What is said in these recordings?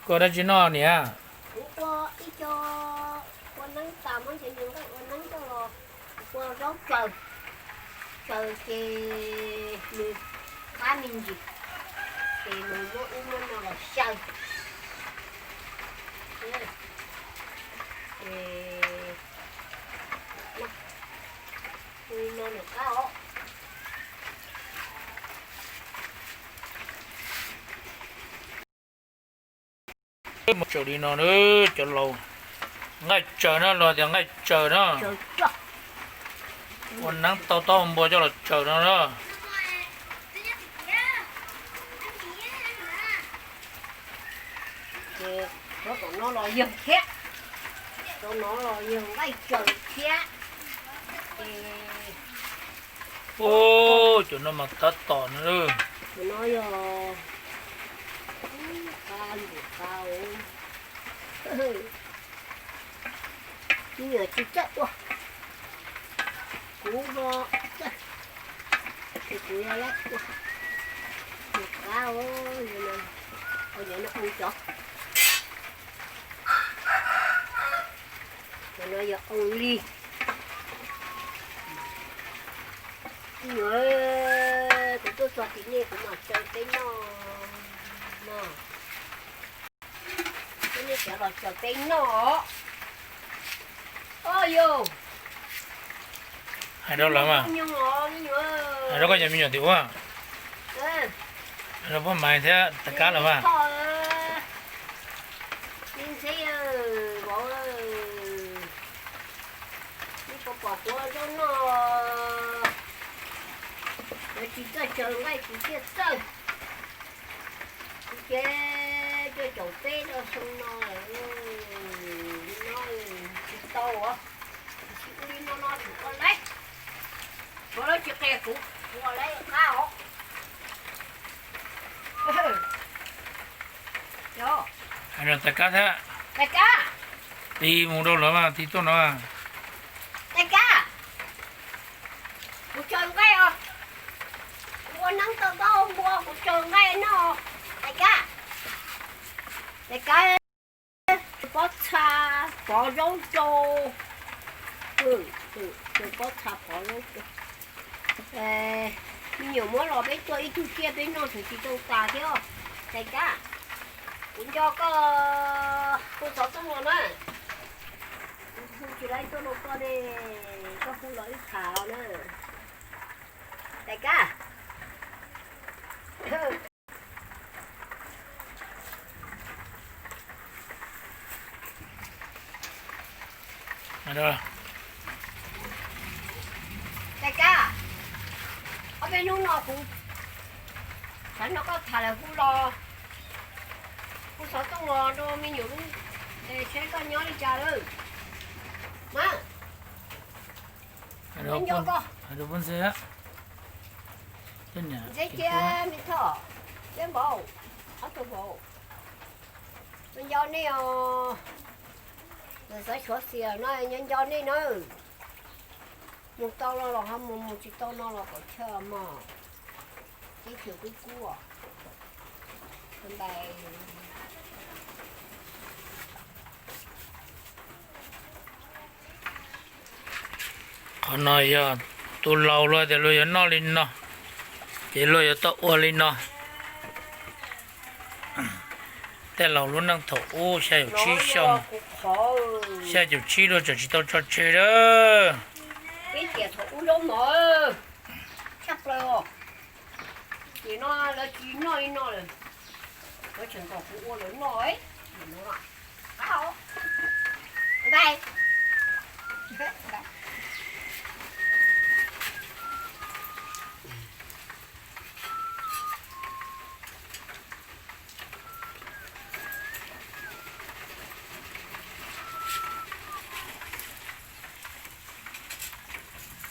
Koj dab tsi noj niam? Kuv ua ib co, ua neeb tas muab ntshe nws nqaij ua neeb coj los ua zaub tsaws, tsaws ces nws qab me ntsis, ces nws muab ub muab no los xyaw. Ces no nws qab os. Mus tsaws li no na, cov laus, nqaij tsaws na, los tias nqaij tsaws na. Ua neeb tau taub hau npua coj los tsaws no na. Ces rau tom no los yog thiab, rau no los yog nqaij tsaws thiab. Ces, ub, cov no mas tab tom no. Cov no yog qab npua qab, me nyuam tsis txawj ua, kuv no txawj, ces kuv yog lab ua, npua qab os, ua cov no ua cov, cov no yog ua li. Me nyuam, kuv tuaj txog tim nej kuv mam tsaws peb noj no. Peb nej cov los tsaws peb noj. Os yus, hais rau lawv mas, hais rau koj cov me nyuam tim ub, hais rau Paj Maiv thiab Tais Kab lawv mas. Pom kuv zaub noj, lawv tsis txawj tsaws nqaij kuv thiaj txawj. Kuv ces coj caum peb rau xyoo no lawm, li no tsis tau os. Tab sis ua li no no tseem ua laib, tshuav lawv tsis qia kuv, kuv ua laib qab os. Hais rau Tais Kab thiab. Tais Kab, tig mus rau lawv mas, tig tuaj no. Tais Kab, kuv tsaws nqaij os. Kuv ua neeb tau taub hau npua, kuv tsaws nqaij noj. Tais Kab, Tais Kab, pob txha pov zaub rau, pob txha pov zaub rau. Me nyuam muab los peb tua ib tug tsiaj peb noj tseem tsis tau tas thiab. Tais Kab, kuv nco koj hu xov tooj los na. Kuv hu tsis laib tuaj rau koj ne, koj hu los wb tham os na. Tais Kab. Tais Kab, ob peb hnub no kuv xav nrog koj tham lawm hu los, hu xov tooj los rau me nyuam, saib koj nyob li cas lawm. Mas, nco koj, Ntxheb thiab me Thoj, thiab Npaum, ob tug Npaum, nco nco nej os. Xav suav xias no nco nco nej na. Mus tau no los ho mus, mus tsis tau no los kaum chaw mog. Teb chaws kub kub. Qhov no yog tus laus luag tias luag yuav noj li no, ces luag yuav tau ua li no. Tej laus lub neej thaum ub xya caum tsib xyoo, xya caum tsib luag tseem tsis tau tso tseg lawm. Peb tias thaum ub zaub mov tshaj plaws os. Ces no lawv tsis noj li no lawm, lawv tseem kom kuv ua lawv noj.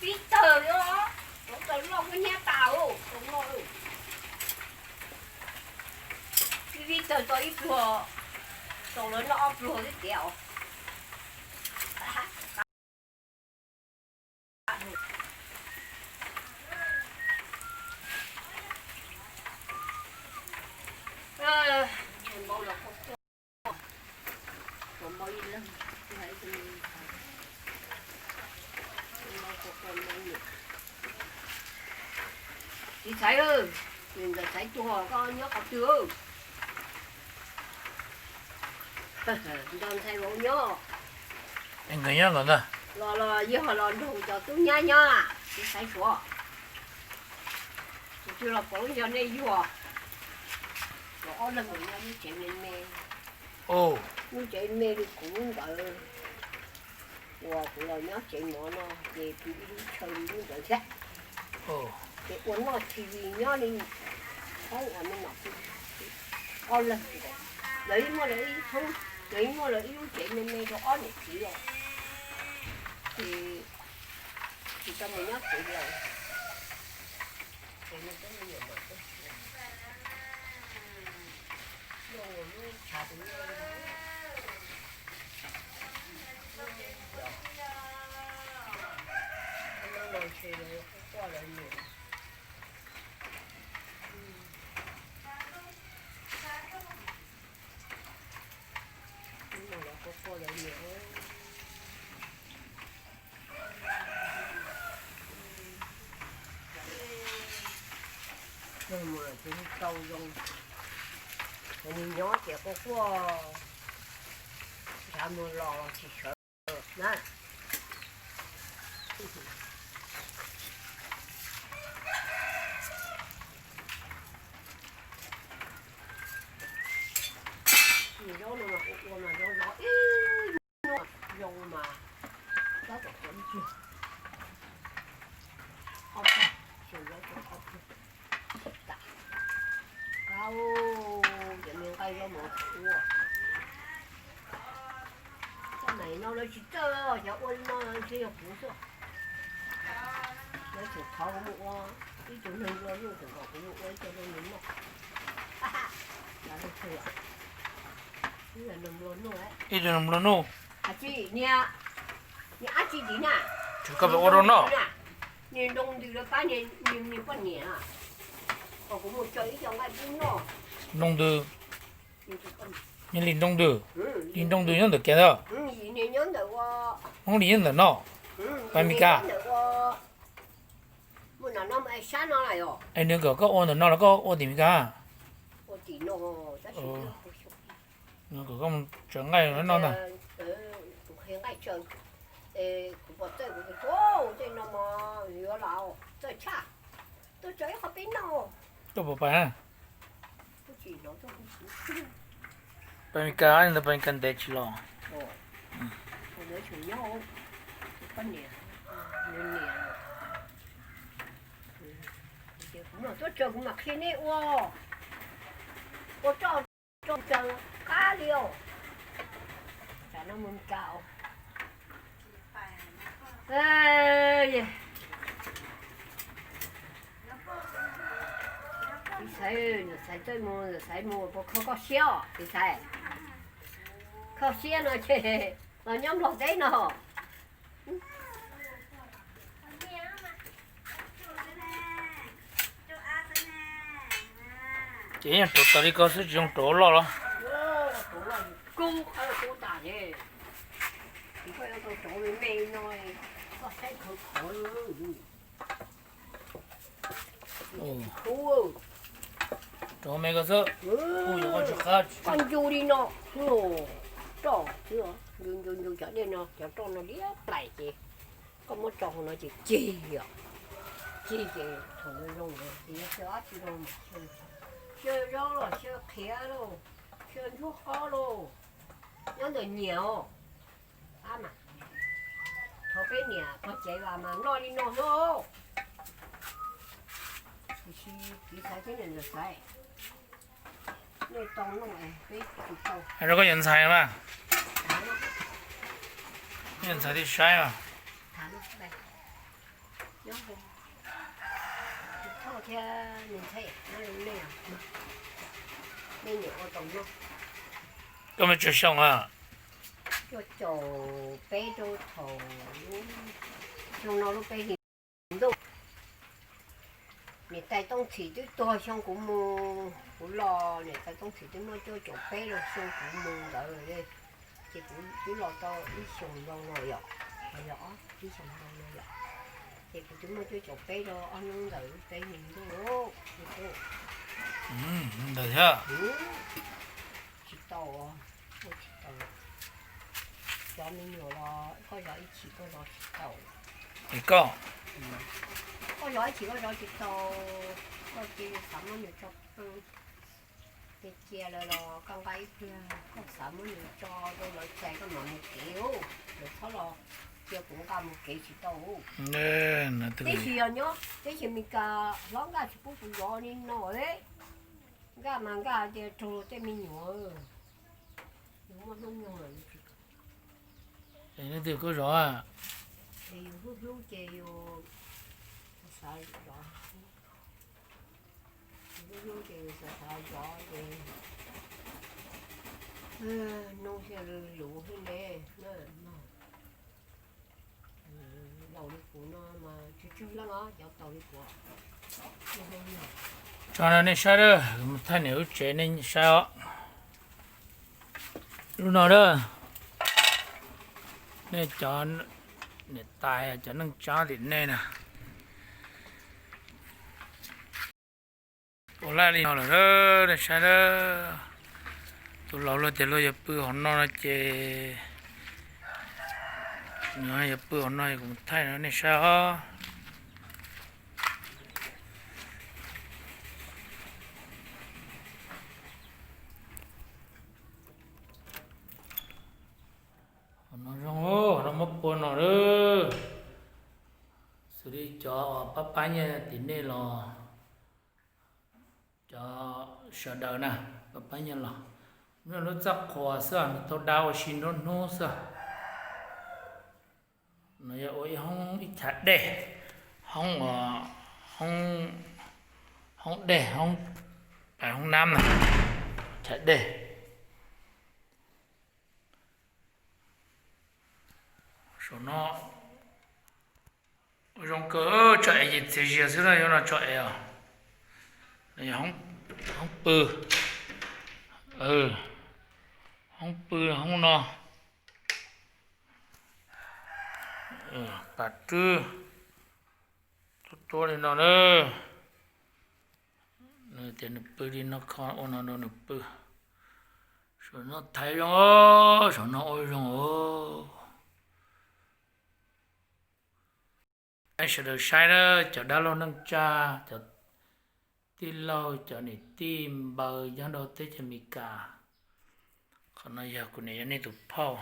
Pib tawg os, tawg loj kub hnyiab tas, tawg loj. Pib pib tawg tau ib pluag, tau lawv noj ob pluag xwb tiag os. Xaiv, ntawm Xaiv tuag koj nyob qhov twg? Nrog ntxhais vauv nyob. Nkawd nyob nkawd ntag. Los los yog los nrog cov tub nyab nyob, tsis Xaiv Suav. Kuv twb los pom lub yog nej yuag. Los ob leeg mus nyob lub tsev me me. Lub tsev me li kuv lub ntawd. Uas kuv los nyob tsev mov no ces kuv ib lub chaw li lub ntawd thiab. Ces ua noj tsis li nyob li thoob uas me nom xwb. Ob leeg, lawv ib muaj lawv ib thoob, lawv ib muaj lawv ib lub tsev me me rau ob niam txiv os. Ces tsis tau mus nyob tsev li. Ces me tub me nyuam mam tuaj xyuas. Lub, lub tshav tus nyuj, lub, lub no ntshe lawv quaj lawv niam. Lub no lawv quaj quaj lawv niam. Mus lawm ces tsis tau zoo, ces nws nyob ces quaj quaj, ntshav muag los tsis sawv na. Zaub no mas ua ua mas zov zov ib hnub zoo mas txob kom tau ib pliag, ob pliag, xyoo zaub tau ob pliag. Qab, cov me nqaij zaub mov ua. Cov no lawv tsis txawj, cov ua li no ntshe yog kuv xwb. Lawv tseem thov kuv mus ua ib tug neeg nplua nuj, tseem kom kuv mus ua ib co rau nws noj. Ib tug neeg nplua nuj. Ab tsi, niag, niag ab tsi tim na, koj pab ua rau noj. Niag nroo ntws lawv pab niag, niag poj niam, kom kuv mus tso ib co nqaij pub noj. Nroo ntws, niag Lis nroo ntws, Lis nroo ntws nyob ntawm kev ntag. Hmoob Lis nyob ntawm no, pab Mes Kas. Es nws kom koj ua ntawm no los koj ua tim Mes Kas? Nws kom koj mus tsaws nqaij noj ntag. Tuaj pom pais na. Pab Mes Kas ntawd, pab Mes Kas ntev tsis los. Tuaj tsaws kuv mam qhia nej ua, ua roj rau tsaws qab li os. Tsam no mus Mes Kas os. Tiv Xaiv, Tiv Xaiv txawj mus, Tiv Xaiv mus puas kho koj siab os Tiv Xaiv? Kho siab no ces los nyob Nplog teb no. Ces yog rauv tas li ko xwb tsis zoo rauv loj los? Rauv me ko xwb, koj ncu li no, roj, ncu ncu cov dej no, cov roj no liab plaim ces koj muab tso hauv no ces cig os. Cig ces thaum zoo ces yog xyaw dab tsi los mas xyaw, xyaw zaub los xyaw qhiav los xyaw ntsuab qob los, nyob ntawm nyiam os. Ab mas, thov peb niam pog cev vas mas noj li no xwb. Tiam sis Tiv Xaiv thiab niam Ntxawm Xaiv, nej tau noj, peb tsis tau. Rau koj yuav ntxhais mas, yuav ntxhais thiaj saib os. Koj me tsawg xyoo a? Cuaj caum peb rau thaum, xyoo no lub peb hlis ntuj. Niam tais Tooj Txhim twb tuag xyoo kuv mus, kuv los niam tais Tooj Txhim twb muaj cuaj caum peb rau xyoo kuv mus ntawd, ces kuv twb los tau ib xyoos ntau no yom, yog ib xyoos ntau no yom. Ces kuv twb muaj cuaj caum peb rau ob hnub ntawm lub peb hlis ntuj. Ntawd thiab. Tsis tau, ua tsis tau. Cov me nyuam los koj zov ib chim koj zov tsis tau. Es koj? Koj zov ib chim koj zov tsis tau, koj cia xav muab nws tso pw. Cia cia lawm los koj nqa ib pliag, koj xav muab nws tso rau lawv txais koj mam mus kev, lawv txhob los cia kuv nqa mus kev tsis tau. Tab sis yog nyob teb chaws Amelikas hlob nkaj tsis pub kuv zov li no, nkaj mas nkaj tias raug tej me nyuam, yus muaj hnub nyoog lawm yus tsis, leej twg koj zov? Ces yus hlub hlub ces yus xav zov, yus hlub hlub ces yus xav xav zov ces nug thiaj li luv thiab ne. Laus li kuv no mas tsawg tsawg leej os, cov tau li kuv. Tso no nej saib dab, mus thaij niam lub tsev nej saib os. Lub no dab, nej cov niam tais cov neej tsa tim nej na. Ua laj li no lawm, nej saib na. Tus laus luag tias luag yuav pw hauv no no ces nws yuav pw hauv no, kuv mus thaij no nej saib os. Hauv no zoo, hauv no muab pua no lawm. Xws li cov uas pab pab nyiaj tim nej los, cov sawv daws na, pab pab nyiaj los, nws lub txaj qhua xwb, nws tau da ua si nruab hnub xwb. No yog ua ib hoob ib chav dej, hoob, hoob dej, hoob, hoob nab na, chav dej. Saum no zoo kawg, tso es ces txias zias xwb na, yuav no tso es os. Hoob pw, hoob pw hoob no. Pas rwb tuab tuab li no na. Nws tias nws pw li no kho ua no rau nws pw. Saum no thaiv zoo, saum no ua zoo os. Sawv daws saib na, cov dab laug neej tsa, cov tij laug, cov niam tij npaws nyob rau teb chaws Amelikas. Qhov no yog kuv niam yog nej tus phauj.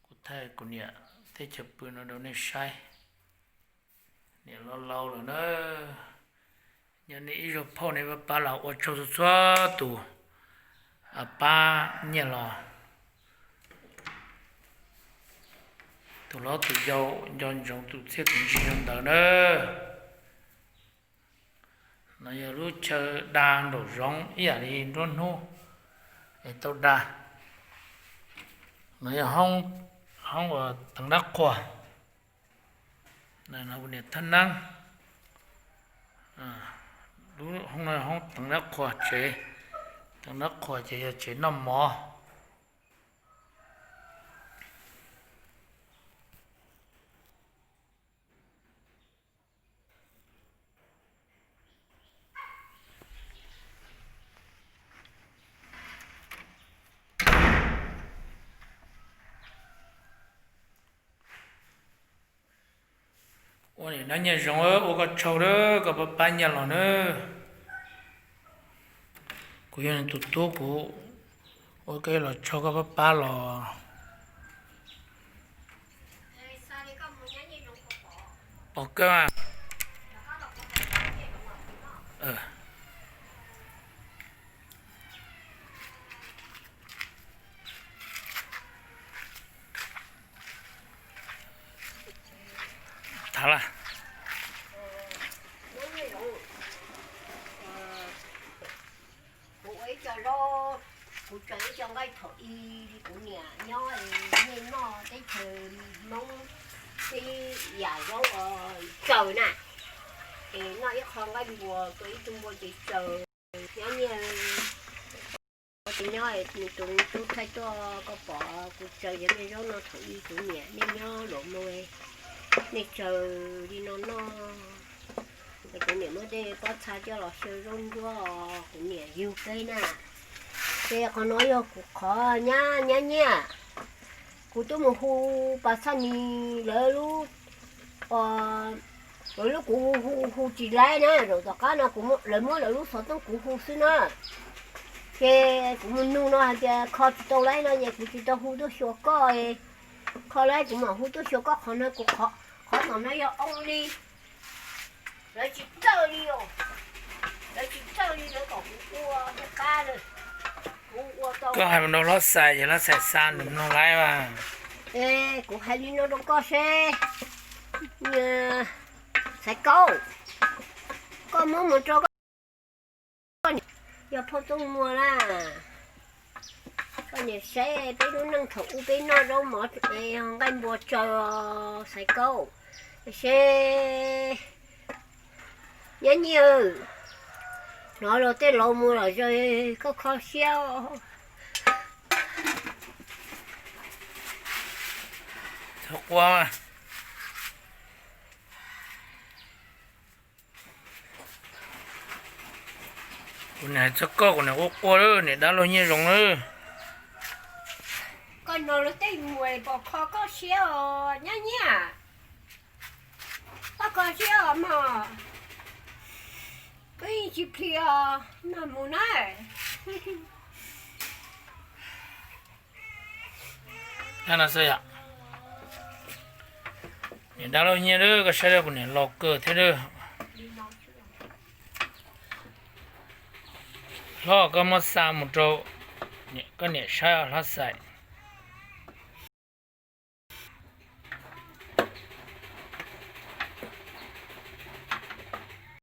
Kuv thaij kuv niam teb chaws pw no rau nej saib. Niam laus laus lawm na. Yog nej ib zaug phauj nej pab pab los ua tsaug txhua txhua tus pab nyiaj los. Tus hlob tus yau nco ntsoov tus txiaj tus ntsig zoo ntawd na. No yog lub chaw da nraum zoov ib yam li nruab hnub es tau da. No yog hoob uas teev dab qhuas. Niam thaj neeb. Hoob no hoob teev dab qhuas tsev, teev dab qhuas ces yog tsev noj mov. Ua niam nab nyiaj zoo, ua koj tsaug lawm koj pab pab nyiaj los na. Kuv yog nws tus tub, kuv ua koj los tsaug koj pab pab los. Pom kawg. Thav lawm. Kuv ua ib co zaub, kuv tsaws ib co nqaij thaum i, kuv niam nyob nej noj teb chaws Hmoob teb yam zaub tsaws na, es noj ib qho nqaij npua, tua ib tug npua ces tsaws. Nyob nyiaj, ces nyob nws tus tub thaij tuaj, koj pom kuv tsaws cov niag zaub no thaum i, kuv niam nej nyob luam mus, nej tsaws li no noj. Es kuv niam muab tej pob txha coj los xyaw zaub ntsuab, kuv niam yug peb na. Ces qhov no yog kuv qhov nyab, nyab nyiaj. Kuv twb mus hu pas txhaj nis lawv lub, lawv lub kuv hu hu tsis laib na, zaum tom qab no kuv, lawv muab lawv lub xov tooj kuv hu xwb na. Ces kuv mus nug no hais tias kho tsis tau laib no ces kuv tsis tau hu tuaj xyuas koj. Kho laib kuv mam hu tuaj xyuas koj, qhov no kuv, qhov tom no yog oo li. Lawv tsis txawj li os. Lawv tsis txawj li, lawv kom kuv ua qab. Kuv ua tau. Koj hais mus rau Hlob Xais ces Hlob Xais xa nws mloog laib mas. Kuv hais li no rau koj seb, Xaiv Kaub, koj muab mus rau koj, yog phauj Tooj Muas na. Koj niam saib peb lub neej thaum ub peb noj zaub mov nqaij npua tsaws, Xaiv Kaub, seb, nyab nyiaj, hnov luag tej laus mus lom zem koj kho siab. Txhob quaj. Kuv niam hais txog koj kuv niam quaj quaj lawm, niam dab laug Nyiaj Zoo lawm. Koj hnov luag tej mus pom kho koj siab os nyab Nyiaj. Koj kho siab os mog. Koj yeej tsis plhis os, maj mus na. Niam dab laug Nyiaj, koj saib kuv niam laus kawg thiab. Hlob, koj muab xa mus rau koj niam saib os Hlob Xais.